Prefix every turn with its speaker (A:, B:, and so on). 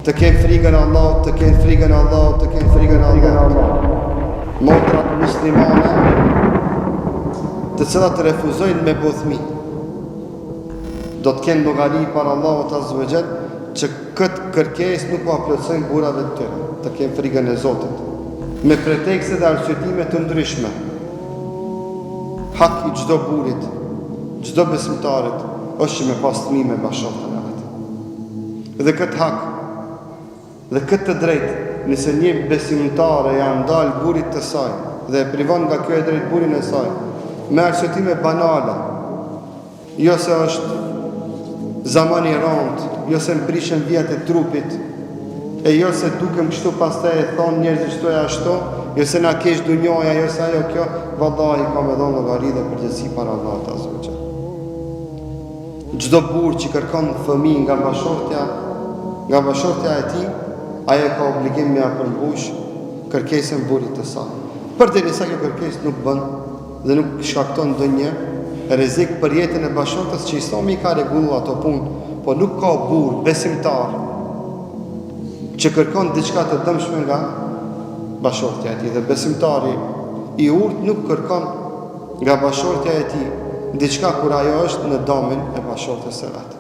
A: Të kenë frigën e Allahut, të kenë frigën e Allahut, të kenë frigën e Allahut. Motrat muslimane, të cilat refuzojnë me bo fmi, do të kenë llogari para Allahut azze ve xhel, që këtë kërkesë nuk ua plotësojnë burrave të tyre, të kenë frigën e Zotit. Me pretekste dhe arsyetime të ndryshme. Hak i çdo burrit, çdo besimtarit, është që me pas fëmijë me bashkëshorten e vet. Dhe këtë hak, dhe këtë të drejtë, nëse një besimtare ia ndal burrit të saj dhe e privon nga kjo e drejtë burrin e saj, me arsyetime banale, Jo se është zaman i rëndë, jo se më prishen vijat e trupit, e jo se dukem kështu pastaj e thonë njerëzit kështu e ashtu, jo se na kesh dunjaja, jo se ajo kjo, vallahi ka me dhonë llogari dhe përgjegjësi para Allahut azze ve xhel. Çdo burrë që kërkon fëmijë nga bashkëshortja, nga bashkëshortja e tij, ai e ka obligim me ia përmbush kërkesën burrit të saj. Përderisa kjo kërkesë nuk bën dhe nuk shkakton ndonjë rrezik për jetën e bashkëshortes që Islami i ka rregullu ato punë, po nuk ka burrë besimtar që kërkon diçka të dëmshme nga bashkëshortja e tij dhe besimtari i urtë nuk kërkon nga bashkëshortja e tij diçka kur ajo është në damin e bashkëshortes së vet.